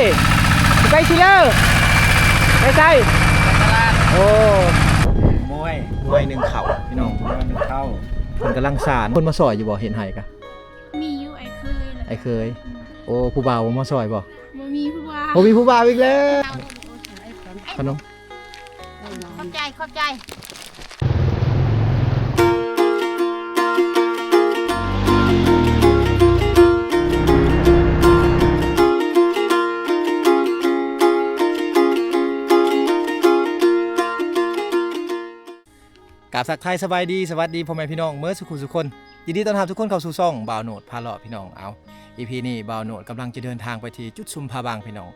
ຊິໄປຊິເລີ ໄປໃສ? ໂອ້ ມວຍ ມວຍໜຶ້ງເຂົ້າ ພີ່ນ້ອງ ມວຍໜຶ້ງເຂົ້າ ເພິ່ນກຳລັງສານ. ຄົນມາຊ່ອຍຢູ່ບໍ່? ເຮັດໄຮ່ກະ ມີຢູ່ ອ້າຍເຂີຍ ອ້າຍເຂີຍ. ອືມ ໂອ້ ຜູ້ບ່າວບໍ່ມາຊ່ອຍບໍ່? ບໍ່ມີຜູ້ບ່າວ ບໍ່ມີຜູ້ບ່າວອີກແລ້ວ. ເອົາ ຂະໜົມ ຂອບໃຈ ຂອບໃຈ. ກາບທັກທາຍສະບາຍດີ ສະຫວັດດີພໍ່ແມ່ພີ່ນ້ອງເໝິດສູ່ຄູ່ສູ່ຄົນ. ຍິນດີຕ້ອນຮັບທຸກຄົນເຂົ້າສູ່ຊ່ອງບ່າວໂນດພາເລາະ ພີ່ນ້ອງ. ເອົາ ອີພີນີ້ບ່າວໂນດກຳລັງຈະເດີນທາງໄປທີ່ຈຸດຊຸມຜາບັງ ພີ່ນ້ອງ.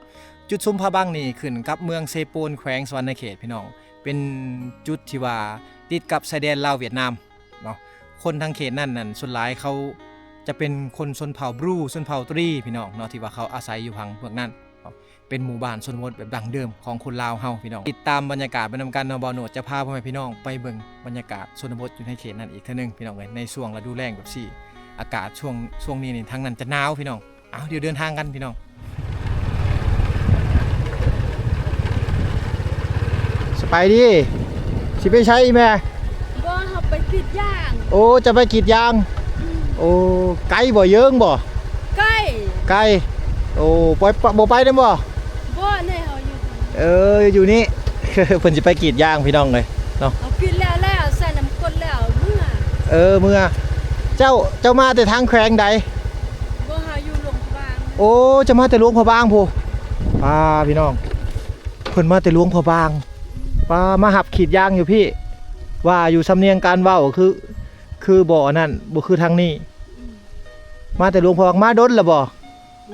ຈຸດຊຸມຜາບັງນີ້ຂຶ້ນກັບເມືອງເຊໂປນ ແຂວງສະຫວັນນະເຂດ ພີ່ນ້ອງ. ເປັນຈຸດທີ່ວ່າຕິດກັບຊາຍແດນລາວຫວຽດນາມເນາະ. ຄົນທາງເຂດນັ້ນນັ້ນ ສ່ວນຫຼາຍເຂົາຈະເປັນຄົນຊົນເຜົ່າບຣູ ຊົນເຜົ່າຕຣີ ພີ່ນ້ອງເນາະ ທີ່ວ່າເຂົາອາໄສຢູ່ທາງພວກນັ້ນເນາະ. ເປັນໝູ່ບ້ານຊົນນະບົດແບບດັ້ງເດີມຂອງຄົນລາວເຮົາ ພີ່ນ້ອງ. ຕິດຕາມບັນຍາກາດໄປນຳກັນເນາະ. ບ່າວໂນດຈະພາພໍ່ແມ່ພີ່ນ້ອງໄປເບິ່ງບັນຍາກາດຊົນນະບົດຢູ່ໃນເຂດນັ້ນອີກເທື່ອໜຶ່ງ ພີ່ນ້ອງເອີຍ. ໃນຊ່ວງລະດູແລ້ງແບບຊີ້ ອາກາດຊ່ວງ ຊ່ວງນີ້ນີ້ ທາງນັ້ນຈະໜາວ ພີ່ນ້ອງ. ເອົາ ດຽວເດີນທາງກັນ ພີ່ນ້ອງ. ສະບາຍດີ. ຊິໄປໃສອີ່ແມ່? ບໍ່ ເຮົາໄປກຣີດຢາງ. ໂອ້ ຈະໄປກຣີດຢາງ. ອືມ ໂອ້ ໄກບໍ່? ເຢິງບໍ່? ໄກ ໄກ. ໂອ້ ບໍ່ໄປ ບໍ່ໄປນຳບໍ່? ບໍ່ ແນ່ເຮົາຢູ່ ເອີ ຢູ່ນີ້ ເພິ່ນຊິໄປກຣີດຢາງ ພີ່ນ້ອງເອີຍເນາະ. ເຮົາກຣີດແລ້ວ ແລ້ວໃສ່ນ້ຳກົດແລ້ວເມືອ. ເອີ ເມືອ. ເຈົ້າ ເຈົ້າມາແຕ່ທາງແຂວງໃດ? ບໍ່ ເຮົາຢູ່ຫຼວງພະບາງ. ໂອ້ ເຈົ້າມາແຕ່ຫຼວງພະບາງພຸ້ນ. ປ້າ ພີ່ນ້ອງ ເພິ່ນມາແຕ່ຫຼວງພະບາງ. ປ້າ ມາຮັບກຣີດຢາງຢູ່ພີ້. ວ່າຢູ່ສຳນຽງການເວົ້າຄື ຄືບໍ່ອັນນັ້ນ ບໍ່ຄືທາງນີ້. ອືມ ມາແຕ່ຫຼວງພະບາງ. ມາດົນແລ້ວບໍ່?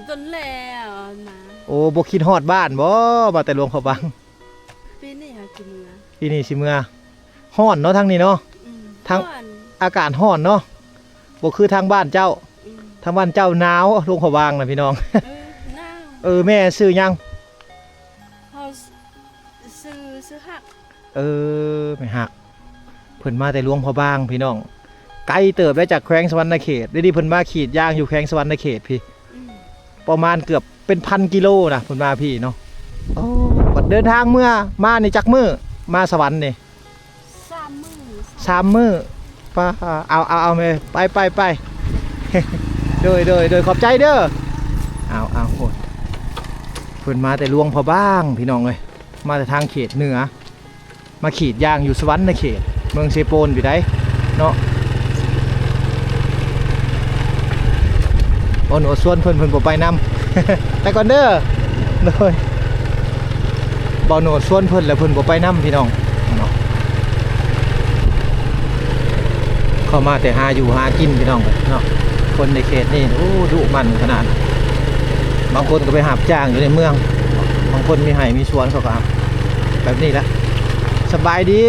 ດົນແລ້ວມາ. ໂອ້ ບໍ່ຄິດຮອດບ້ານບໍ່? ມາແຕ່ຫຼວງພະບາງ. ປີນີ້ຫາຊິເມືອ ປີນີ້ຊິເມືອ. ຮ້ອນເນາະທາງນີ້ເນາະ. ອືມ ທາງ ຮ້ອນ ອາກາດຮ້ອນເນາະ ບໍ່ຄືທາງບ້ານເຈົ້າ. ອືມ ທາງບ້ານເຈົ້າໜາວ ຫຼວງພະບາງນະ ພີ່ນ້ອງ. ເອີ ໜາວ. ເອີ ແມ່ຊື່ຫຍັງ? ເຮົາຊື່ ຊື່ຮັກ. ເອີ ແມ່ຮັກ. ເພິ່ນມາແຕ່ຫຼວງພະບາງ ພີ່ນ້ອງ ໄກເຕີບໄດ້ຈາກແຂວງສະຫວັນນະເຂດ. ດຽວນີ້ເພິ່ນມາກຣີດຢາງຢູ່ແຂວງສະຫວັນນະເຂດພີ້. ອືມ ປະມານເກືອບເປັນພັນກິໂລນະ ເພິ່ນມາພີ້ເນາະ. ໂອ້ ບັດເດີນທາງເມືອ ມານີ້ຈັກມື້? ມາສະຫວັນນີ້ ສາມມື້. ສາມມື້. ປ້າ ເອົາ ເອົາ ເອົາແມ່ ໄປ ໄປ ໄປ. ໂດຍ ໂດຍ ໂດຍ ຂອບໃຈເດີ. ເອົາ ເອົາ ໂອ້ຍ ເພິ່ນມາແຕ່ຫຼວງພະບາງ ພີ່ນ້ອງເອີຍ ມາແຕ່ທາງເຂດເໜືອ. ມາກຣີດຢາງຢູ່ສະຫວັນນະເຂດ ເມືອງເຊໂປນພີ້ໃດ໋ເນາະ. ບ່າວໂນດຊວນເພິ່ນ ເພິ່ນບໍ່ໄປນຳ. ໄປກ່ອນເດີ. ໂດຍ ບ່າວໂນດຊວນເພິ່ນ ແລ້ວເພິ່ນບໍ່ໄປນຳ ພີ່ນ້ອງເນາະ. ເຂົາມາແຕ່ຫາຢູ່ຫາກິນ ພີ່ນ້ອງເນາະ. ຄົນໃນເຂດນີ້ ໂອ້ ດຸໝັ່ນຂະໜາດ. ບາງຄົນກໍໄປຮັບຈ້າງຢູ່ໃນເມືອງ ບາງຄົນມີໄຮ່ມີສວນ ເຂົາກໍຮັບແບບນີ້ແຫຼະ. ສະບາຍດີ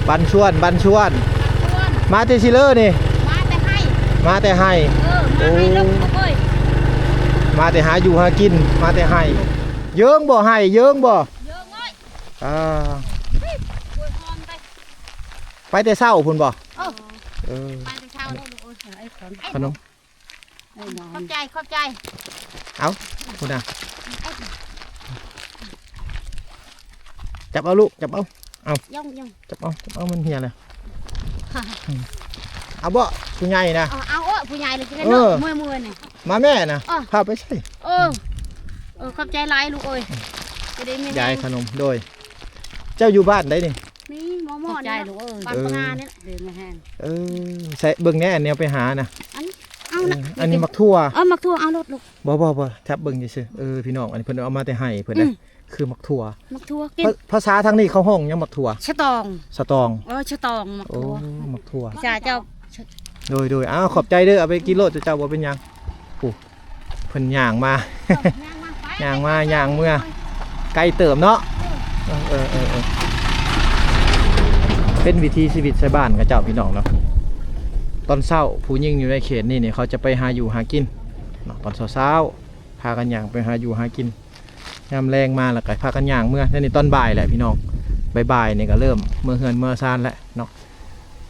ບັນຊວນ ບັນຊວນ. ມາແຕ່ຊິເລີນີ້? ມາແຕ່ໄຮ່ ມາແຕ່ໄຮ່. ເອີ ມາໄຮ່ເລີກເອີຍ ມາແຕ່ຫາຢູ່ຫາກິນ ມາແຕ່ໄຮ່. ເຢິງບໍ່ໄຮ່? ເຢິງບໍ່? ເຢີ້ງເອີຍ. ອ່າ ໂອ້ຍ ຮ້ອນໄປ. ໄປແຕ່ເຊົ້າພຸ້ນບໍ່? ເອີ ເອີ ໄປແຕ່ເຊົ້າ. ຂະໜົມ. ຂອບໃຈ ຂອບໃຈ. ເອົາ ພຸ້ນນະ ຈັບເອົາລູກ ຈັບເອົາ. ເອົາ ຈັບເອົາ ຈັບເອົາ ມັນເຫ່ຍແລ້ວ. ເອົາບໍ່ ຜູ້ໃຫຍ່ນະ? ເອົາ ເອົາ ເອີ ຜູ້ໃຫຍ່ເລີຍ. ເອີ ເມື່ອຍໆນີ້ ມາແມ່ນະ. ເອີ ພາໄປໃສ? ເອີ ເອີ ຂອບໃຈຫຼາຍລູກເອີຍ. ຈະໄດ້ມີແຮງ ຢາຍຂະໜົມ. ໂດຍ ເຈົ້າຢູ່ບ້ານໃດນີ້? ນີ້ ໝໍ ໝໍ ຂອບໃຈລູກເອີຍ. ບ້ານປະງານີ້ແຫຼະ. ເອີ ໃສ່ເບິ່ງແດ່ ແນວໄປຫານະ. ອັນ ເອົານະ ເອີ ອັນນີ້ໝາກຖົ່ວ. ເອີ ໝາກຖົ່ວ ເອົາໂລດລູກ. ບໍ່ ບໍ່ ບໍ່ ຈັບເບິ່ງຊື່ໆ. ເອີ ພີ່ນ້ອງ ອັນນີ້ເພິ່ນເອົາມາແຕ່ໄຮ່ເພິ່ນນະ. ອືມ ຄືໝາກຖົ່ວ. ໝາກຖົ່ວກິນ. ພາ ພາສາທາງນີ້ເຂົາຮ້ອງຫຍັງ? ໝາກຖົ່ວ. ສະຕອງ. ສະຕອງ. ເອີ ສະຕອງ ໝາກຖົ່ວ. ໂອ້ ໝາກຖົ່ວ. ພາສາເຈົ້າ. ໂດຍ ໂດຍ. ອ້າວ ຂອບໃຈເດີ ເອົາໄປກິນໂລດ ເຈົ້າບໍ່ເປັນຫຍັງ. ໂອ້ ເພິ່ນຍ່າງມາ ຍ່າງມາ ຍ່າງເມືອ ໄກເຕີບເນາະ. ເອີ ເອີ ເອີ ເອີ ເປັນວິຖີຊີວິດຊາວບ້ານເຂົາເຈົ້າ ພີ່ນ້ອງເນາະ. ຕອນເຊົ້າຜູ້ຍິງຢູ່ໃນເຂດນີ້ນີ້ ເຂົາຈະໄປຫາຢູ່ຫາກິນເນາະ ຕອນເຊົ້າໆ ພາກັນຍ່າງໄປຫາຢູ່ຫາກິນ. ຍາມແລງມາແລ້ວກໍພາກັນຍ່າງເມືອ. ແລ້ວນີ້ຕອນບ່າຍແຫຼະພີ່ນ້ອງ ບ່າຍໆນີ້ກໍເລີ່ມເມືອເຮືອນເມືອຊານແລ້ວເນາະ.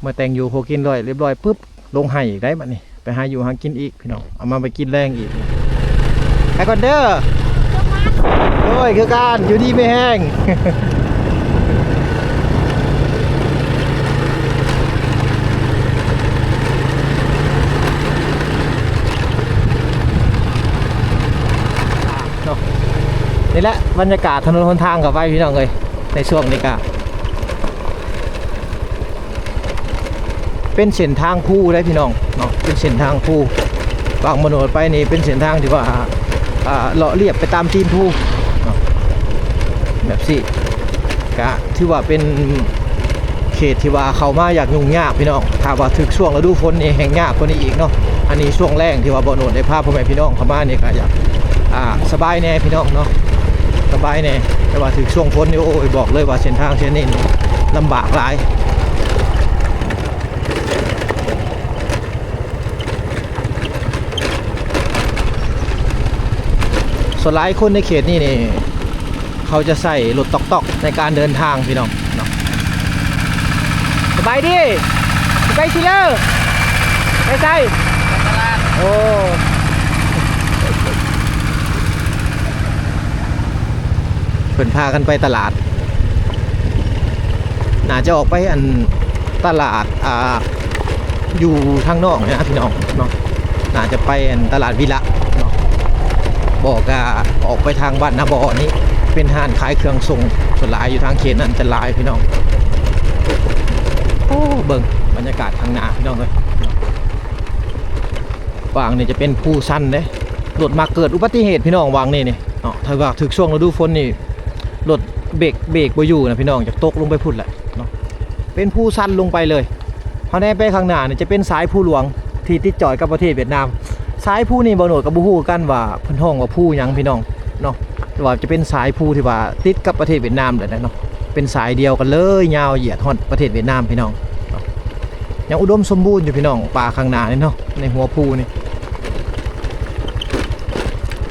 ເມືອແຕ່ງຢູ່ຄົວກິນລຽບຮ້ອຍປຶບ ລົງໄຮ່ອີກໄດ໋ບັດນີ້. ໄປຫາຢູ່ຫາກິນອີກພີ່ນ້ອງ ເອົາມາໄປກິນແລງອີກ. ໄປກ່ອນເດີ. ໂອ້ຍ ຄືກັນ ຢູ່ດີມີແຮງ ເນາະ. ນີ້ແຫຼະບັນຍາກາດຖະໜົນຫົນທາງເຂົ້າໄປ ພີ່ນ້ອງເອີຍ ໃນຊ່ວງນີ້ກະ ເປັນເສັ້ນທາງພູເດ້ພີ່ນ້ອງເນາະ ເປັນເສັ້ນທາງພູ ບາງມະໂນດໄປນີ້ເປັນເສັ້ນທາງທີ່ວ່າ ອ່າ ເລາະລຽບໄປຕາມຕີນພູເນາະ ແບບຊີ້ ກະຖືວ່າເປັນເຂດທີ່ວ່າເຂົ້າມາຢາກຫຍຸ້ງຍາກພີ່ນ້ອງ ຖ້າວ່າຖືກຊ່ວງລະດູຝົນນີ້ແຮ່ງຍາກກວ່ານີ້ອີກເນາະ. ອັນນີ້ຊ່ວງແລ້ງທີ່ວ່າບ່າວໂນດໄດ້ພາພໍ່ແມ່ພີ່ນ້ອງເຂົ້າມານີ້ກະຢາກ ອ່າ ສະບາຍແດ່ພີ່ນ້ອງເນາະ ສະບາຍແດ່ ແຕ່ວ່າຖືກຊ່ວງຝົນນີ້ ໂອ້ຍ ບອກເລີຍວ່າເສັ້ນທາງເສັ້ນນີ້ລຳບາກຫຼາຍ. ສ່ວນຫຼາຍຄົນໃນເຂດນີ້ນີ້ ເຂົາຈະໃຊ້ລົດຕອກໆໃນການເດີນທາງພີ່ນ້ອງເນາະ. ສະບາຍດີ ຊິໄປໃສເລີ ໄປໃສ? ໂອ້ ເພິ່ນພາກັນໄປຕະຫຼາດ ໜ້າຈະອອກໄປອັນຕະຫຼາດ ອ່າ ຢູ່ທາງນອກນີ້ນະພີ່ນ້ອງເນາະ ໜ້າຈະໄປອັນຕະຫຼາດວິລະເນາະ ບໍ່ກະອອກໄປທາງບ້ານນາບໍ່ນີ້ ເປັນຮ້ານຂາຍເຄື່ອງສົ່ງ ສ່ວນຫຼາຍຢູ່ທາງເຂດນັ້ນຈະຫຼາຍພີ່ນ້ອງ. ໂອ້ ເບິ່ງບັນຍາກາດຂ້າງໜ້າພີ່ນ້ອງເອີຍ ຫວ່າງນີ້ຈະເປັນພູຊັນເດ້ ລົດມັກເກີດອຸບັດຕິເຫດພີ່ນ້ອງ ຫວ່າງນີ້ນີ້ເນາະ ຖ້າວ່າຖືກຊ່ວງລະດູຝົນນີ້ ລົດເບກ ເບກບໍ່ຢູ່ນະພີ່ນ້ອງ ຢາກຕົກລົງໄປພຸ້ນແຫຼະເນາະ ເປັນພູຊັນລົງໄປເລີຍ. ເຮົາແນໄປຂ້າງໜ້ານີ້ຈະເປັນສາຍພູຫຼວງທີ່ຕິດຈອດກັບປະເທດຫວຽດນາມ ສາຍພູນີ້ບ່າວໂນດກໍບໍ່ຮູ້ຄືກັນວ່າເພິ່ນຮ້ອງວ່າພູຫຍັງພີ່ນ້ອງເນາະ ແຕ່ວ່າຈະເປັນສາຍພູທີ່ວ່າຕິດກັບປະເທດຫວຽດນາມເລີຍນະເນາະ ເປັນສາຍດຽວກັນເລີຍ ຍາວຢຽດຮອດປະເທດຫວຽດນາມພີ່ນ້ອງເນາະ. ຍັງອຸດົມສົມບູນຢູ່ພີ່ນ້ອງ ປ່າຂ້າງໜ້ານີ້ເນາະ ໃນຫົວພູນີ້.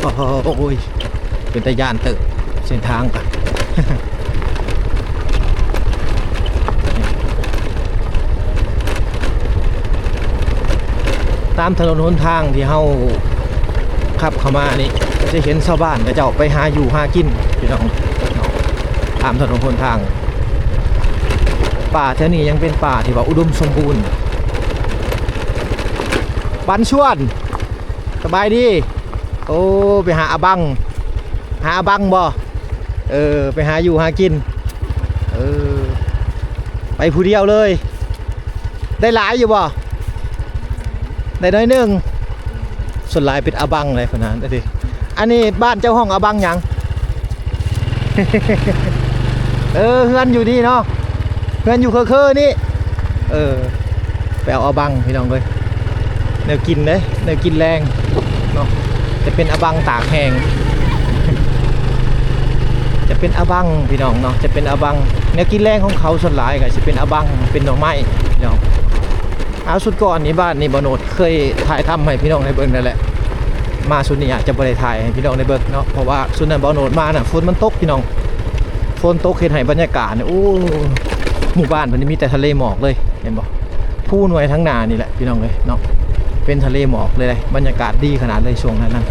ໂອ້ຍ ເປັນຕາຢ້ານເຕີບ ເສັ້ນທາງກະ ຕາມຖະໜົນຫົນທາງທີ່ເຮົາຂັບເຂົ້າມານີ້ ຈະເຫັນຊາວບ້ານເຂົາເຈົ້າໄປຫາຢູ່ຫາກິນພີ່ນ້ອງເນາະ ຕາມຖະໜົນຫົນທາງ. ປ່າແຖວນີ້ຍັງເປັນປ່າທີ່ວ່າອຸດົມສົມບູນ. ບັນຊວນ ສະບາຍດີ. ໂອ້ ໄປຫາອາບັງ ຫາອາບັງບໍ່? ເອີ ໄປຫາຢູ່ຫາກິນ. ເອີ ໄປຜູ້ດຽວເລີຍ. ໄດ້ຫຼາຍຢູ່ບໍ່? ໄດ້ໜ້ອຍໜຶ່ງ. ສ່ວນຫຼາຍເປັນອາບັງເລີຍພຸ້ນນະ. ອັນນີ້ບ້ານເຈົ້າຮ້ອງອາບັງຫຍັງ? ເອີ ເຮືອນຢູ່ນີ້ເນາະ ເຮືອນຢູ່ເຄີໆນີ້. ເອີ ໄປເອົາອາບັງພີ່ນ້ອງເອີຍ ແນວກິນເດ້ ແນວກິນແລງເນາະ ຈະເປັນອາບັງຕາກແຫ້ງ ຈະເປັນອາບັງພີ່ນ້ອງເນາະ ຈະເປັນອາບັງ. ແນວກິນແລງຂອງເຂົາສ່ວນຫຼາຍກໍຊິເປັນອາບັງ ເປັນໜໍ່ໄມ້ພີ່ນ້ອງ. ເອົາ ຊຸດກ່ອນນີ້ ບ້ານນີ້ ບ່າວໂນດເຄີຍຖ່າຍທຳໃຫ້ພີ່ນ້ອງໄດ້ເບິ່ງແລ້ວແຫຼະ. ມາຊຸດນີ້ອາດຈະບໍ່ໄດ້ຖ່າຍໃຫ້ພີ່ນ້ອງໄດ້ເບິ່ງເນາະ ເພາະວ່າຊຸດນັ້ນບ່າວໂນດມານະ ຝົນມັນຕົກພີ່ນ້ອງ ຝົນຕົກເຮັດໃຫ້ບັນຍາກາດນີ້ ໂອ້ ໝູ່ບ້ານເພິ່ນນີ້ມີແຕ່ທະເລໝອກເລີຍ ເຫັນບໍ່? ພູໜ່ວຍທາງໜ້ານີ້ແຫຼະພີ່ນ້ອງເອີຍເນາະ ເປັນທະເລໝອກເລີຍ ບັນຍາກາດດີຂະໜາດເລີຍຊ່ວງນັ້ນນະ.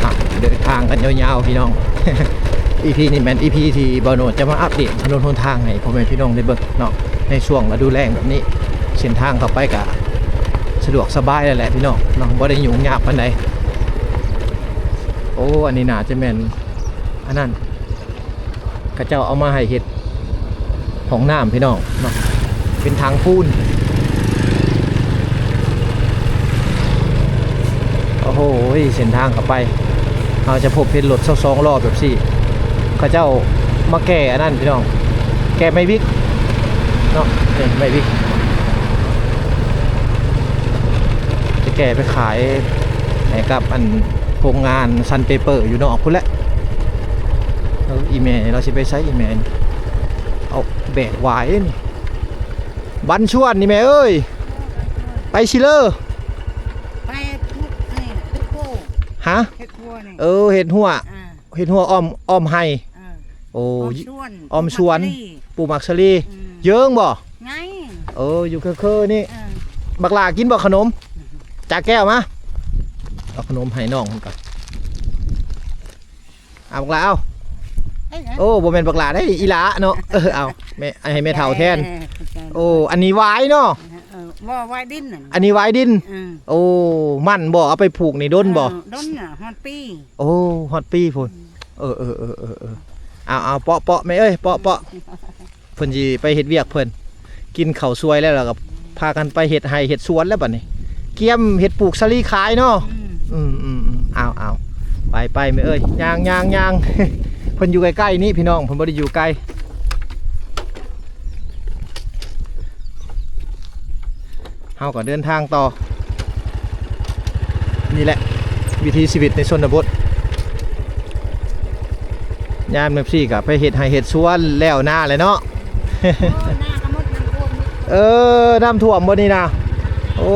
ອ່ະ ເດີນທາງກັນຍາວໆພີ່ນ້ອງ. ອີພີນີ້ແມ່ນອີພີທີ່ບ່າວໂນດຈະມາອັບເດດຖະໜົນຫົນທາງໃຫ້ພໍ່ແມ່ພີ່ນ້ອງໄດ້ເບິ່ງເນາະ ໃນຊ່ວງລະດູແລ້ງແບບນີ້ ເສັ້ນທາງເຂົ້າໄປກະສະດວກສະບາຍແລ້ວແຫຼະພີ່ນ້ອງເນາະ ບໍ່ໄດ້ຫຍຸ້ງຍາກປານໃດ. ໂອ້ ອັນນີ້ໜ້າຈະແມ່ນອັນນັ້ນ ເຂົາເຈົ້າເອົາມາໃຫ້ເຮັດຫ້ອງນ້ຳພີ່ນ້ອງເນາະ ເປັນຖັງປູນ. ໂອ້ໂຫ ເສັ້ນທາງເຂົ້າໄປ ເຮົາຈະພົບເຫັນລົດຊາວສອງລໍ້ແບບຊີ້ ເຂົາເຈົ້າມາແກ່ອັນນັ້ນພີ່ນ້ອງ ແກ່ໄມ້ວິກເນາະ ນີ້ໄມ້ວິກ ຈະແກ່ໄປຂາຍໃຫ້ກັບອັນໂຮງງານຊັນເປເປີຢູ່ນອກພຸ້ນແຫຼະ. ເອີ ອີ່ແມ່ນີ້ລາວຊິໄປໃສ ອີ່ແມ່ນີ້ ເອົາແບກຫວາຍເດ້ນີ້. ບັນຊວນນີ້ແມ່ເອີຍ ໄປຊິເລີ ໄປເຮັດ ເຮັດໂຄ ຮະ ເຮັດຄົວນີ້ ເອີ ເຮັດຮົ້ວ ອ່າ ເຮັດຮົ້ວອ້ອມ ອ້ອມໄຮ່ ອ່າ ໂອ້ ອ້ອມສວນ ອ້ອມສວນ ປູກໝາກສາລີ ປູກໝາກສາລີ ອືມ ເຢິງບໍ່? ໄງ ເອີ ຢູ່ເຄີໆນີ້ ອ່າ ບັກຫຼ້າກິນບໍ່ຂະໜົມ? ອືມ ຈາກແກ້ວມາ. ເອົາຂະໜົມໃຫ້ນ້ອງເພິ່ນກ່ອນ. ເອົາບັກຫຼ້າ ເອົາ. ເອີຍ ໂອ້ ບໍ່ແມ່ນບັກຫຼ້າເດ້ ອີຫຼ້າເນາະ. ເອີ ເອົາ ແມ່ ໃຫ້ແມ່ເຖົ້າແທນ. ເອີ ຂອບໃຈ. ໂອ້ ອັນນີ້ຫວາຍເນາະ. ເອີ ບໍ່ ຫວາຍດິນນັ້ນ ອັນນີ້ຫວາຍດິນ. ເອີ ໂອ້ ມັນບໍ່ ເອົາໄປຜູກນີ້ດົນບໍ່? ເອີ ດົນນະ ຮອດປີ. ໂອ້ ຮອດປີພຸ້ນ. ເອີ ເອີ ເອີ ເອີ ເອີ ເອົາ ເອົາ ເປາະ ເປາະ ແມ່ເອີຍ ເປາະ ເປາະ. ເພິ່ນຊິໄປເຮັດວຽກເພິ່ນ ກິນເຂົ້າສວຍແລ້ວ ແລ້ວກໍພາກັນໄປເຮັດໄຮ່ເຮັດສວນແລ້ວບັດນີ້ ກຽມເຮັດປູກສາລີຂາຍເນາະ. ອືມ ອືມ ອືມ ອືມ ເອົາ ເອົາ ໄປ ໄປແມ່ເອີຍ ຍ່າງ ຍ່າງ ຍ່າງ. ເພິ່ນຢູ່ໃກ້ໆນີ້ພີ່ນ້ອງ ເພິ່ນບໍ່ໄດ້ຢູ່ໄກ. ເຮົາກໍເດີນທາງຕໍ່. ນີ້ແຫຼະ ວິຖີຊີວິດໃນຊົນນະບົດ ຍາມແບບຊີ້ກໍໄປເຮັດໄຮ່ເຮັດສວນແລ້ວນາແຫຼະເນາະ. ເອີ ນ້ຳຖ້ວມບໍ່ນີ້ນະ? ໂອ້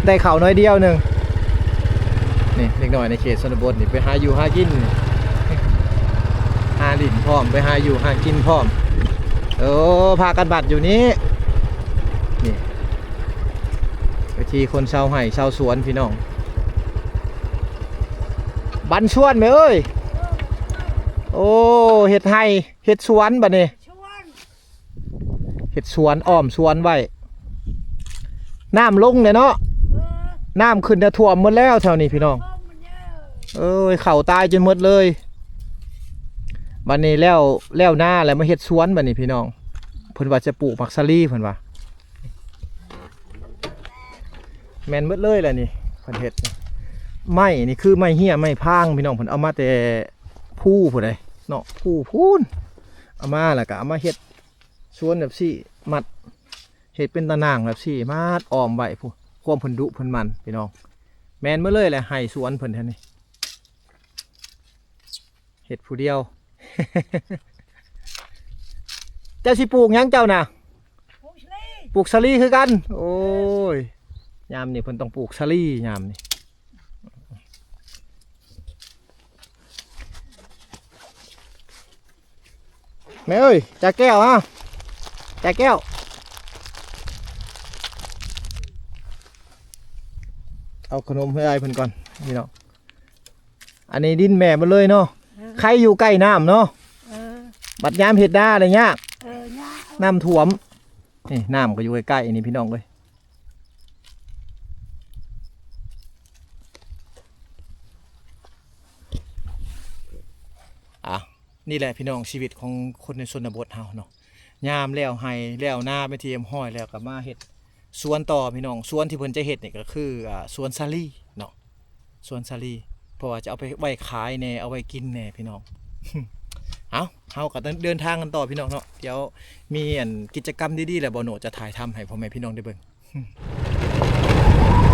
ໄດ້ເຂົ້າໜ້ອຍດຽວໜຶ່ງ. ນີ້ເດັກນ້ອຍໃນເຂດຊົນນະບົດນີ້ ໄປຫາຢູ່ຫາກິນ ຫາຫຼິ້ນພ້ອມ ໄປຫາຢູ່ຫາກິນພ້ອມ. ໂອ້ ພາກັນບັດຢູ່ນີ້ ນີ້ ວິຖີຄົນຊາວໄຮ່ຊາວສວນພີ່ນ້ອງ. ບັນຊວນແມ່ເອີຍ ໂອ້ ເຮັດໄຮ່ເຮັດສວນບັດນີ້ ເຮັດສວນອ້ອມສວນໄວ້. ນ້ຳລົງແລ້ວເນາະ ເອີ ນ້ຳຂຶ້ນນະ ຖ້ວມໝົດແລ້ວແຖວນີ້ພີ່ນ້ອງ. ເອີຍ ເຂົ້າຕາຍຈົນໝົດເລີຍ. ບັດນີ້ແລ້ວ ແລ້ວນາແລ້ວ ມາເຮັດສວນບັດນີ້ພີ່ນ້ອງ. ເພິ່ນວ່າຈະປູກໝາກສາລີ ເພິ່ນວ່າ. ແມ່ນເບິດເລີຍແຫຼະນີ້ ເພິ່ນເຮັດ. ໄມ້ນີ້ຄືໄມ້ເຮ້ຍໄມ້ພາງພີ່ນ້ອງ ເພິ່ນເອົາມາແຕ່ພູພຸ້ນໃດເນາະ ພູພຸ້ນ ເອົາມາແລ້ວກໍເອົາມາເຮັດສວນແບບຊີ້ ມັດ ເຮັດເປັນຕາໜ່າງແບບຊີ້ ມັດອ້ອມໄວ້ພຸ້ນ. ຄວາມເພິ່ນດຸເພິ່ນໝັ່ນພີ່ນ້ອງ ແມ່ນເບິດເລີຍແຫຼະ ໄຮ່ສວນເພິ່ນແຖວນີ້. ເຮັດຜູ້ດຽວ. ເຈົ້າຊິປູກຫຍັງເຈົ້ານະ? ປູກສາລີ ປູກສາລີຄືກັນ. ໂອ້ຍ ຍາມນີ້ເພິ່ນຕ້ອງປູກສາລີຍາມນີ້. ແມ່ເອີຍ ຈາແກ້ວ ຮະ ຈາແກ້ວ ເອົາຂະໜົມໃຫ້ອ້າຍເພິ່ນກ່ອນພີ່ນ້ອງ. ອັນນີ້ດິນແມ່ໝົດເລີຍເນາະ. ເອີ ໃຄຢູ່ໃກ້ນ້ຳເນາະ. ເອີ ບັດຍາມເຮັດນາໄດ້ຍາກ. ເອີ ຍາກ ນ້ຳຖ້ວມ. ນີ້ນ້ຳກໍຢູ່ໃກ້ໆນີ້ພີ່ນ້ອງເອີຍ. ອ່ະ ນີ້ແຫຼະພີ່ນ້ອງ ຊີວິດຂອງຄົນໃນຊົນນະບົດເຮົາເນາະ. ຍາມແລ້ວໄຮ່ແລ້ວນາເປັນທີ່ຮຽບຮ້ອຍແລ້ວ ກໍມາເຮັດສວນຕໍ່ພີ່ນ້ອງ. ສວນທີ່ເພິ່ນຈະເຮັດນີ້ກໍຄື ອ່າ ສວນສາລີເນາະ ສວນສາລີ ເພາະວ່າຈະເອົາໄປໄວ້ຂາຍແດ່ ເອົາໄວ້ກິນແດ່ພີ່ນ້ອງ. ເອົ້າ ເຮົາກໍເດີນທາງກັນຕໍ່ພີ່ນ້ອງເນາະ. ດຽວມີອັນກິດຈະກຳດີໆ ແລ້ວບ່າວໂນດຈະຖ່າຍທຳໃຫ້ພໍ່ແມ່ພີ່ນ້ອງໄດ້ເບິ່ງ.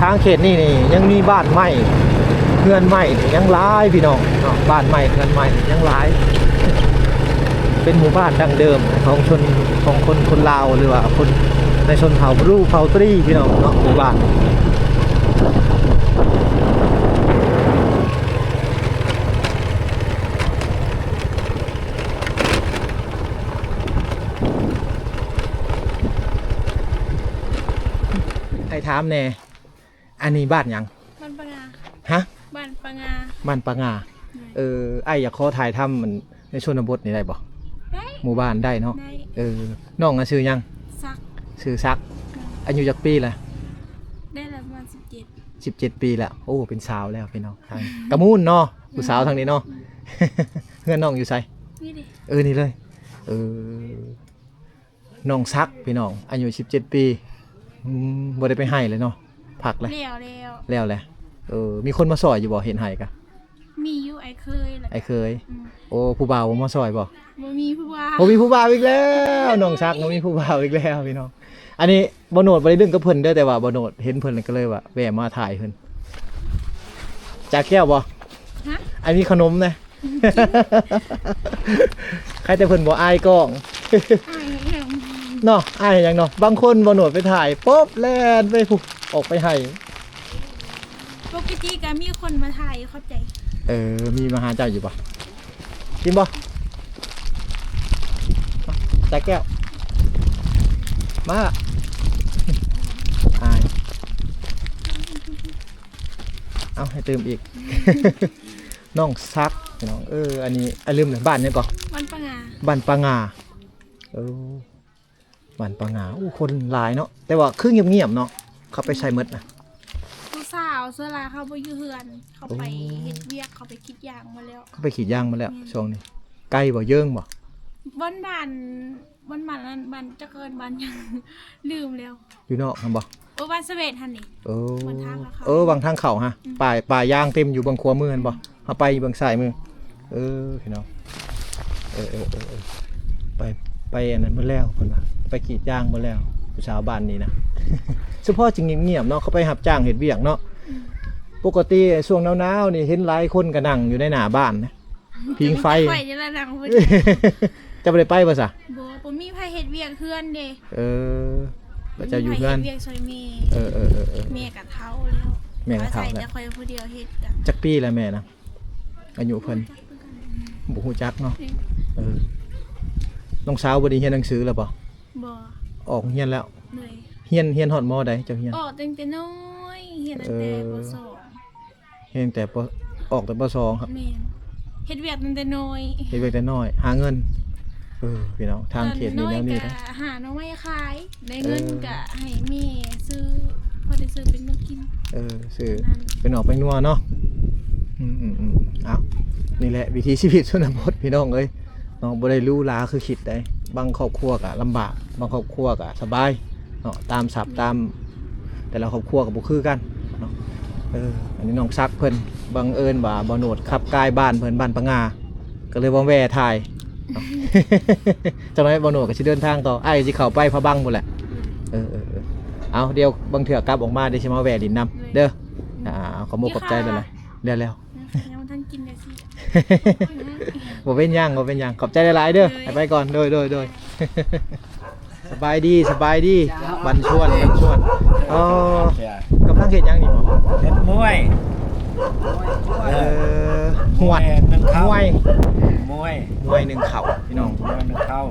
ທາງເຂດນີ້ນີ້ຍັງມີບ້ານໄມ້ ເຮືອນໄມ້ນີ້ຍັງຫຼາຍພີ່ນ້ອງເນາະ. ບ້ານໄມ້ເຮືອນໄມ້ນີ້ຍັງຫຼາຍ ເປັນໝູ່ບ້ານດັ້ງເດີມຂອງຊົນ ຂອງຄົນ ຄົນລາວ ຫຼືວ່າຄົນໃນຊົນເຜົ່າບຣູເຜົ່າຕຣີພີ່ນ້ອງເນາະ. ໝູ່ບ້ານ ໃຫ້ຖາມແດ່ ອັນນີ້ບ້ານຫຍັງ? ບ້ານປະງາ. ຮະ? ບ້ານປະງາ. ບ້ານປະງາ. ແມ່ນ. ເອີ ອ້າຍຢາກຂໍຖ່າຍທຳ ອັນ ໃນຊົນນະບົດນີ້ໄດ້ບໍ່? ໄດ້. ໝູ່ບ້ານໄດ້ເນາະ? ໄດ້. ເອີ ນ້ອງນະຊື່ຫຍັງ? ສັກ. ຊື່ສັກ. ແມ່ນ. ອາຍຸຈັກປີລະ? ໄດ້ລະປະມານສິບເຈັດ. ສິບເຈັດປີລະ. ໂອ້ ເປັນສາວແລ້ວພີ່ນ້ອງ. ທາງກະມູນເນາະ ຜູ້ສາວທາງນີ້ເນາະ. ອືມ. ເຮືອນນ້ອງຢູ່ໃສ? ນີ້ເດ. ເອີ ນີ້ເລີຍ. ເອີ ນ້ອງສັກພີ່ນ້ອງ ອາຍຸສິບເຈັດປີ. ອືມ ບໍ່ໄດ້ໄປໄຮ່ເລີຍເນາະ ພັກແລ້ວ. ແລ້ວແລ້ວ. ແລ້ວແຫຼະ. ເອີ ມີຄົນມາຊ່ອຍຢູ່ບໍ່ ເຮັດໄຮ່ກະ? ມີຢູ່ ອ້າຍເຂີຍ. ອ້າຍເຂີຍ. ອືມ. ໂອ້ ຜູ້ບ່າວບໍ່ມາຊ່ອຍບໍ່? ບໍ່ມີຜູ້ບ່າວ. ບໍ່ມີຜູ້ບ່າວອີກແລ້ວ ນ້ອງສັກບໍ່ມີຜູ້ບ່າວອີກແລ້ວພີ່ນ້ອງ. ອັນນີ້ບ່າວໂນດບໍ່ໄດ້ດຶງກັບເພິ່ນເດີ ແຕ່ວ່າບ່າວໂນດເຫັນເພິ່ນ ກໍເລີຍວ່າແວ່ມາຖ່າຍເພິ່ນ. ຈາແກ້ວບໍ່? ຮະ? ອັນນີ້ຂະໜົມນະ. ໃຄແຕ່ເພິ່ນບໍ່ອາຍກ້ອງ ອາຍຫຍັງເນາະ ອາຍຫຍັງເນາະ. ບາງຄົນບໍ່ໂນດໄປຖ່າຍ ປົບ ແລ່ນໄປພຸ້ນ ອອກໄປໄຮ່. ປົກກະຕິກໍມີຄົນມາຖ່າຍຢູ່. ຂອບໃຈ. ເອີ ມີມາຫາເຈົ້າຢູ່ບໍ່? ກິນບໍ່? ຈາແກ້ວ ມາ ອາຍ. ເອົາ ໃຫ້ຕື່ມອີກ ນ້ອງສັກ ພີ່ນ້ອງ. ເອີ ອັນນີ້ ອາ ລືມແລ້ວ ບ້ານຫຍັງເກາະ? ບ້ານປະຫງາ ບ້ານປະຫງາ. ເອີ ບ້ານປະຫງາ. ໂອ້ ຄົນຫຼາຍເນາະ ແຕ່ວ່າຄືງຽບໆເນາະ. ເຂົາໄປໃສໝົດນະ? ຜູ້ສາວສ່ວນຫຼາຍເຂົາບໍ່ຢູ່ເຮືອນ ເຂົາໄປເຮັດວຽກ ເຂົາໄປກຣີດຢາງໝົດແລ້ວ. ເຂົາໄປກຣີດຢາງໝົດແລ້ວ. ແມ່ນ. ຊ່ວງນີ້ໄກບໍ່? ເຢິງບໍ່? ບ້ານ ບ້ານ ບ້ານ ບ້ານນັ້ນ ບ້ານຈັກເອີ້ນບ້ານຫຍັງ ລືມແລ້ວ. ຢູ່ນອກຫັ້ນບໍ່? ໂອ້ ບ້ານສະເວັດຫັ້ນນີ້. ເອີ ວັງທາງເຂົ້າ ເອີ ວັງທາງເຂົ້າຮະ. ອືມ ປ່າ ປ່າຢາງເຕັມຢູ່ເບື້ອງຂວາມືຫັ້ນບໍ່? ເຮົາໄປເບື້ອງຊ້າຍມື. ເອີ ພີ່ນ້ອງ ເອີ ເອີ ໄປ ໄປອັນນັ້ນໝົດແລ້ວ ເພິ່ນວ່າໄປກຣີດຢາງໝົດແລ້ວ ຜູ້ສາວບ້ານນີ້ນະ. ສະເພາະຊິງຽບໆເນາະ ເຂົາໄປຮັບຈ້າງເຮັດວຽກເນາະ. ອືມ ປົກກະຕິຊ່ວງໜາວໆນີ້ເຫັນຫຼາຍຄົນກໍນັ່ງຢູ່ໃນໜ້າບ້ານນະ ຜິງໄຟ. ຂ້ອຍນີ້ແຫຼະນັ່ງ ເຈົ້າບໍ່ໄດ້ໄປບໍ່ຊະ? ບໍ່ ບໍ່ມີໃຜເຮັດວຽກເຮືອນເດ້. ເອີ ແລ້ວເຈົ້າຢູ່ເຮືອນ ເຮັດວຽກຊ່ອຍແມ່. ເອີ ເອີ ເອີ ເອີ ແມ່ກໍເຖົ້າແລ້ວ ແມ່ກໍເຖົ້າແລ້ວ. ຂ້ອຍຜູ້ດຽວເຮັດກະ. ຈັກປີແລ້ວແມ່ນະ? ອາຍຸເພິ່ນ ບໍ່ຮູ້ຈັກເນາະ. ເອີ ນ້ອງສາວບໍ່ໄດ້ຮຽນໜັງສືແລ້ວບໍ່? ບໍ່ ອອກໂຮງຮຽນແລ້ວ. ໂດຍ ຮຽນ ຮຽນຮອດ ມໍ ໃດເຈົ້າຮຽນ? ອອກຕັ້ງແຕ່ນ້ອຍ ຮຽນຕັ້ງແຕ່ ເອີ ປໍສອງ. ຮຽນແຕ່ ປໍ ອອກແຕ່ ປໍສອງ. ແມ່ນ ເຮັດວຽກຕັ້ງແຕ່ນ້ອຍ ເຮັດວຽກແຕ່ນ້ອຍ ຫາເງິນ. ເອີ ພີ່ນ້ອງ ທາງເຂດນີ້ແນວນີ້ນະ ຫາໜໍ່ໄມ້ຂາຍ ໄດ້ເງິນ ເອີ ກະໃຫ້ແມ່ຊື້ ພໍໄດ້ຊື້ເປັນແນວກິນ. ເອີ ຊື້ເປັນໜໍ່ໄປນົວເນາະ. ອືມໆໆ ເອົາ ນີ້ແຫຼະວິຖີຊີວິດຊົນນະບົດ ພີ່ນ້ອງເອີຍເນາະ. ບໍ່ໄດ້ຫຼູຫຼາຄືຄິດໃດ ບາງຄອບຄົວກະລຳບາກ ບາງຄອບຄົວກະສະບາຍເນາະ ຕາມສັບ ຕາມແຕ່ລະຄອບຄົວກະບໍ່ຄືກັນເນາະ. ເອີ ອັນນີ້ນ້ອງສັກເພິ່ນ ບັງເອີນວ່າບ່າວໂນດຂັບກາຍບ້ານເພິ່ນ ບ້ານປະຫງາ ກໍເລີຍມາແວ່ຖ່າຍເນາະ. ຈັກໜ້ອຍບ່າວໂນດກໍຊິເດີນທາງຕໍ່ ອ້າຍຊິເຂົ້າໄປພະບັງພຸ້ນແຫຼະ. ເອີໆໆ ເອົາ ດຽວບາງເທື່ອກັບອອກມາ ດຽວຊິມາແວ່ຫຼິ້ນນຳເດີ. ອ່າ ຂອບມຸກຂອບໃຈຫຼາຍໆ. ແລ້ວໆ ຍັງບໍ່ທັນກິນເລີຍຊິ. ບໍ່ເປັນຫຍັງ ບໍ່ເປັນຫຍັງ ຂອບໃຈຫຼາຍໆເດີ. ໂດຍ ໃຫ້ໄປກ່ອນ ໂດຍໆໆ. ສະບາຍດີ ສະບາຍດີ. ບັນຊວນ ບັນຊວນ. ອໍ ກຳລັງເຮັດຫຍັງນີ້? ເຮັດມວຍ. ເອີ ຫວດ ມວຍ ມວຍ ມວຍໜຶ້ງເຂົ້າ ພີ່ນ້ອງ ມວຍໜຶ້ງເຂົ້າ.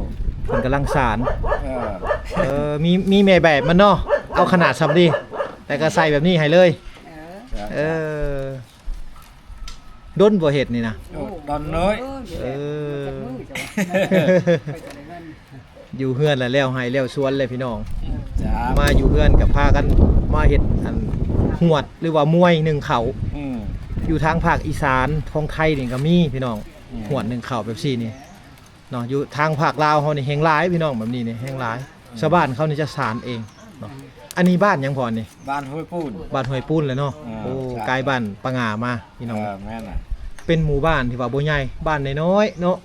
ເພິ່ນກຳລັງສານ. ເອີ ເອີ ມີ ມີແມ່ແບບມັນເນາະ ເອົາຂະໜາດສ່ຳນີ້ ແຕ່ກໍໃສ່ແບບນີ້ໃຫ້ເລີຍ. ເອີ ເອີ ດົນບໍ່ເຮັດນີ້ນະ? ໂອ້ ດົນເລີຍ. ເອີ ຢູ່ເຮືອນລະແລ້ວໄຮ່ແລ້ວສວນແລ້ວພີ່ນ້ອງ. ມາຢູ່ເຮືອນກໍພາກັນມາເຮັດອັນຫວດ ຫຼືວ່າມວຍໜຶ້ງເຂົ້າ. ອືມ ຢູ່ທາງພາກອີສານຂອງໄທນີ້ກໍມີພີ່ນ້ອງ. ອືມ ຫວດໜຶ້ງເຂົ້າແບບຊີ້ນີ້ເນາະ. ຢູ່ທາງພາກລາວເຮົານີ້ແຮ່ງຫຼາຍພີ່ນ້ອງ ແບບນີ້ນີ້ແຮ່ງຫຼາຍ. ອືມ ຊາວບ້ານເຂົານີ້ຈະສານເອງເນາະ. ອັນນີ້ບ້ານຫຍັງພໍ່ນີ້? ບ້ານຫ້ວຍປູນ. ບ້ານຫ້ວຍປູນແຫຼະເນາະ. ເອີ ໂອ້ ໃກ້ບ້ານປະຫງາມາ ພີ່ນ້ອງ. ເອີ ແມ່ນລະ ເປັນໝູ່ບ້ານທີ່ວ່າບໍ່ໃຫຍ່ ບ້ານນ້ອຍໆເນາະ.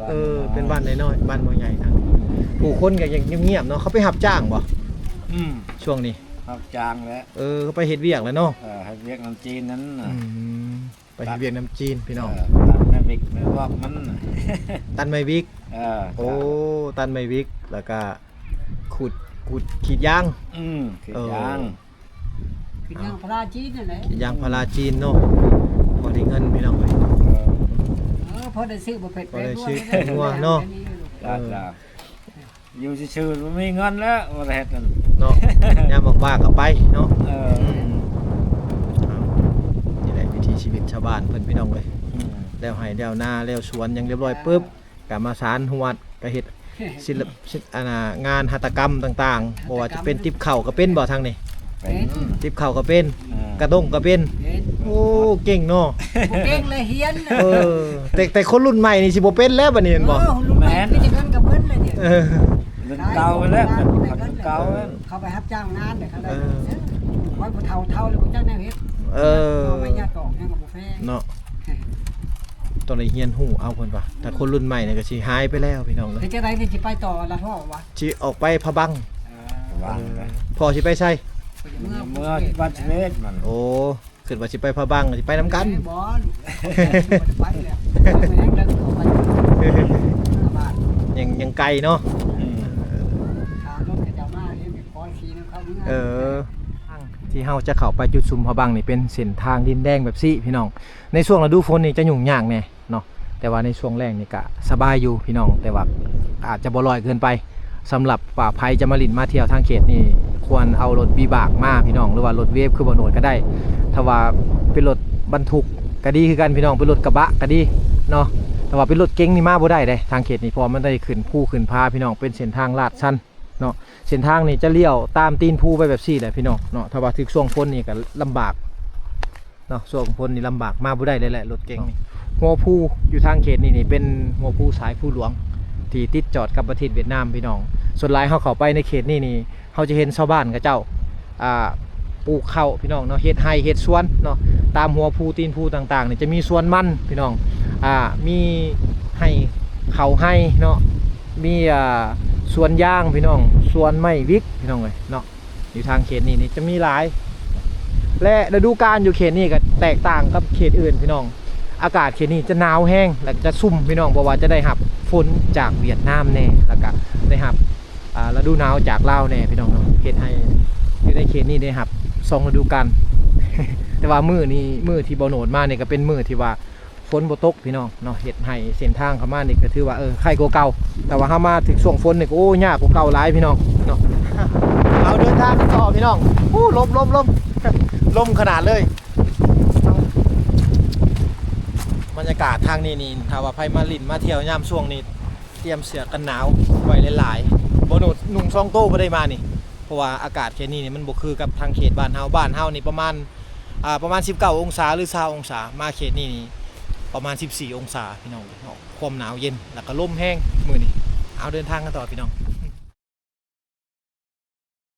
ເອີ ເປັນບ້ານນ້ອຍໆ ບ້ານບໍ່ໃຫຍ່. ທາງຜູ້ຄົນກໍຍັງງຽບໆເນາະ. ເຂົາໄປຮັບຈ້າງບໍ່? ອືມ ຊ່ວງນີ້ຮັບຈ້າງແຫຼະ. ເອີ ເຂົາໄປເຮັດວຽກແຫຼະເນາະ. ເອີ ເຮັດວຽກນຳຈີນນັ້ນນະ. ອືມ ໄປເຮັດວຽກນຳຈີນພີ່ນ້ອງ. ເອີ ຕັດໄມ້ວິກໄມ້ວອກມັນ. ຕັດໄມ້ວິກ. ເອີ ໂອ້ ຕັດໄມ້ວິກ ແລ້ວກະ ຂຸດ ຂຸດ ກຣີດຢາງ. ອືມ ກຣີດຢາງ. ເອີ ກຣີດຢາງພາລາຈີນນັ້ນແຫຼະ. ກຣີດຢາງພາລາຈີນເນາະ. ພໍໄດ້ເງິນພີ່ນ້ອງເອີຍ. ເອີ ພໍໄດ້ຊື້ບໍ່ເຜັດ ພໍໄດ້ຊື້ແປ້ງນົວເນາະ. ເອີ ຢູ່ຊື່ໆ ບໍ່ມີເງິນແລ້ວ ບໍ່ໄດ້ເຮັດນັ້ນເນາະ. ຍາມວ່າງໆກໍໄປເນາະ. ເອີ ອືມ ເອົາ ນີ້ແຫຼະວິຖີຊີວິດຊາວບ້ານເພິ່ນ ພີ່ນ້ອງເອີຍ. ອືມ ແລ້ວໄຮ່ແລ້ວນາແລ້ວສວນຫຍັງລຽບຮ້ອຍປຶບ ກໍມາສານຫວດ ກໍເຮັດສິລະ ສິລະ ອັນນ່າ ງານຫັດຖະກຳຕ່າງໆ ບໍ່ວ່າຈະເປັນຕິບເຂົ້າກໍເປັນບໍ່ ທາງນີ້? ເປັນ. ຕິບເຂົ້າກໍເປັນ. ເອີ ກະດ້ງກໍເປັນ. ເປັນ. ໂອ້ ເກັ່ງເນາະ. ບໍ່ເກັ່ງແລະຮຽນ. ເອີ ແຕ່ ແຕ່ຄົນລຸ້ນໃໝ່ນີ້ຊິບໍ່ເປັນແລ້ວບັດນີ້ແມ່ນບໍ່? ເອີ ລຸ້ນໃໝ່ ແມ່ນ ມີແຕ່ເງິນກັບເງິນແຫຼະ. ເອີ ລຸ້ນເກົ່າແລ້ວ ເປັນຄົນເກົ່າ. ເອີ ເຂົາໄປຮັບຈ້າງງານແຫຼະ ເຂົາໄດ້. ເອີ ໄວ້ຜູ້ເຖົ້າເຖົ້າແລ້ວບໍ່ຈັກແນວເຮັດ. ເອີ ເອົາໄມ້ຍາດອກຫຍັງກໍບໍ່ແພງເນາະ. ຕ້ອງໄດ້ຮຽນຮູ້ເອົາເພິ່ນວ່າ ຖ້າຄົນລຸ້ນໃໝ່ນີ້ກໍຊິຫາຍໄປແລ້ວພີ່ນ້ອງເອີຍ. ເຮັດຈັ່ງໃດນີ້ ຊິໄປຕໍ່ລະທໍ່ຫວາ? ຊິອອກໄປພະບັງ. ເອີ ພະບັງ. ເອີ ພໍ່ຊິໄປໃສ? ເມືອ ເມືອວັດເວດມັນ. ໂອ້ ຄິດວ່າຊິໄປພະບັງ ຊິໄປນຳກັນ. ບໍ່ ໄປແລ້ວ ຍັງ ຍັງໄກເນາະ. ອືມ ເອີ ເອີ ທີ່ເຮົາຈະເຂົ້າໄປຈຸດຊຸມພະບັງນີ້ ເປັນເສັ້ນທາງດິນແດງແບບຊີ້ພີ່ນ້ອງ. ໃນຊ່ວງລະດູຝົນນີ້ຈະຫຍຸ້ງຍາກແດ່ເນາະ ແຕ່ວ່າໃນຊ່ວງແລ້ງນີ້ກະສະບາຍຢູ່ພີ່ນ້ອງ ແຕ່ວ່າອາດຈະບໍ່ລອຍເກີນໄປ. ສຳລັບວ່າໃຜຈະມາຫຼິ້ນມາທ່ຽວທາງເຂດນີ້ ຄວນເອົາລົດວິບາກມາພີ່ນ້ອງ ຫຼືວ່າລົດເວຟຄືບ່າວໂນດກໍໄດ້. ຖ້າວ່າ ເປັນລົດບັນທຸກກະດີຄືກັນພີ່ນ້ອງ, ເປັນລົດກະບະກະດີເນາະ, ແຕ່ວ່າເປັນລົດເກັງນີ້ມາບໍ່ໄດ້ເດ້ທາງເຂດນີ້ ເພາະວ່າມັນໄດ້ຂຶ້ນພູຂຶ້ນຜາພີ່ນ້ອງ, ເປັນເສັ້ນທາງລາດຊັນເນາະ. ເສັ້ນທາງນີ້ຈະລ້ຽວຕາມຕີນພູໄປແບບຊີ້ແຫຼະພີ່ນ້ອງເນາະ, ຖ້າວ່າຖືກຊ່ວງຝົນນີ້ກະລຳບາກເນາະ, ຊ່ວງຝົນນີ້ລຳບາກ ມາບໍ່ໄດ້ເລີຍແຫຼະລົດເກັງນີ້. ຫົວພູຢູ່ທາງເຂດນີ້ນີ້ເປັນຫົວພູສາຍພູຫຼວງ ທີ່ຕິດຈອດກັບປະເທດຫວຽດນາມພີ່ນ້ອງ. ສ່ວນຫຼາຍເຮົາເຂົ້າໄປໃນເຂດນີ້ນີ້ ເຮົາຈະເຫັນຊາວບ້ານເຂົາເຈົ້າ ອ່າ ປູກເຂົ້າພີ່ນ້ອງເນາະ, ເຮັດໄຮ່ເຮັດສວນເນາະ. ຕາມຫົວພູຕີນພູຕ່າງໆນີ້ຈະມີສວນມັນພີ່ນ້ອງ, ອ່າ ມີໄຮ່ເຂົ້າໄຮ່ເນາະ, ມີ ອ່າ ສວນຢາງພີ່ນ້ອງ, ສວນໄມ້ວິກພີ່ນ້ອງເອີຍເນາະ. ຢູ່ທາງເຂດນີ້ນີ້ຈະມີຫຼາຍ ແລະ ລະດູການຢູ່ເຂດນີ້ກໍແຕກຕ່າງກັບເຂດອື່ນພີ່ນ້ອງ. ອາກາດເຂດນີ້ຈະໜາວແຮງ ແລະ ຈະຊຸ່ມພີ່ນ້ອງ, ເພາະວ່າຈະໄດ້ຮັບຝົນຈາກຫວຽດນາມແດ່ ແລ້ວກໍໄດ້ຮັບ ອ່າ ລະດູໜາວຈາກລາວແດ່ພີ່ນ້ອງເນາະ, ເຮັດໃຫ້ຢູ່ໃນເຂດນີ້ໄດ້ຮັບສອງລະດູການ. ແຕ່ວ່າມື້ນີ້ ມື້ທີ່ບໍ່ໂນດມານີ້ກໍເປັນມື້ທີ່ວ່າຝົນບໍ່ຕົກພີ່ນ້ອງເນາະ, ເຮັດໃຫ້ເສັ້ນທາງເຂົ້າມານີ້ກໍຖືວ່າ ເອີ ໄຄກວ່າເກົ່າ. ແຕ່ວ່າເຮົາມາຖືກຊ່ວງຝົນນີ້ກໍ ໂອ້ ຍາກກວ່າເກົ່າຫຼາຍພີ່ນ້ອງເນາະ. ເອົາ ເດີນທາງກັນຕໍ່ພີ່ນ້ອງ. ໂອ້ ລົມ ລົມ ລົມ ລົມຂະໜາດເລີຍ. ບັນຍາກາດທາງນີ້ນີ້ ຖ້າວ່າໃຜມາຫຼິ້ນມາທ່ຽວຍາມຊ່ວງນີ້ ຕຽມເສື້ອກັນໜາວໄວ້ຫຼາຍໆ. ບໍ່ໜຸ່ງ ນຸ່ງສອງໂຕບໍ່ໄດ້ມານີ້, ເພາະວ່າອາກາດແຖວນີ້ນີ້ມັນບໍ່ຄືກັບທາງເຂດບ້ານເຮົາ. ບ້ານເຮົານີ້ປະມານ ອ່າ ປະມານສິບເກົ້າອົງສາ ຫຼື ຊາວອົງສາ, ມາເຂດນີ້ນີ້ປະມານສິບສີ່ອົງສາພີ່ນ້ອງເນາະ. ຄວາມໜາວເຢັນ ແລ້ວກໍລົມແຮງມື້ນີ້. ເອົາ ເດີນທາງກັນຕໍ່ພີ່ນ້ອງ.